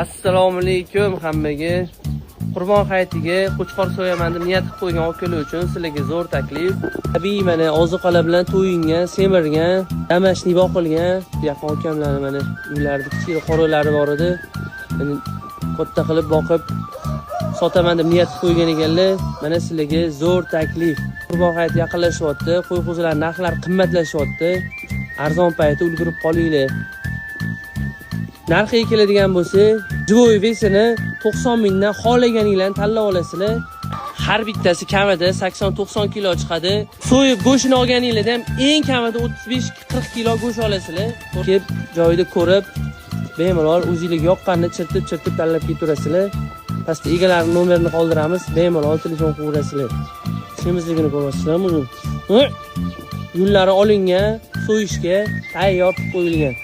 Assalomu alaykum hammaga. Qurbon hayitiga qo'chqor so'yaman deb niyat qilib qo'ygan akalar uchun sizlarga zo'r taklif. Tabiiy mana ozuqalar bilan to'yingan, semirgan, домашний boqilgan yaqin akamlarni mana uylarida kichkina qo'ralari bor edi. Mana katta qilib boqib sotaman deb niyat qilib qo'ygan ekanlar. Mana sizlarga zo'r taklif. Qurbon hayiti yaqinlashyapti, qo'y qo'zilar narxlari qimmatlashyapti. Arzon payti ulgurib qolinglar. Narxiga keladigan bo'lsak, живой вес ini 90 mingdan xohlaganinglarni tanlab olasizlar. Har bittasi kamida 80-90 kilo chiqadi. So'yib go'shtini olganinglarda ham eng kamida 35-40 kilo go'sht olasizlar. Kelib joyida ko'rib, bemalol o'zingizga yoqqanini chertib-chertib tanlab ketaverasizlar. Pastda egalarini nomerini qoldiramiz, bemalol telefon qilaverasizlar. Semizligini ko'ryapsizlarmi uni? Yunlari olingan, so'yishga tayyor qilib qo'yilgan.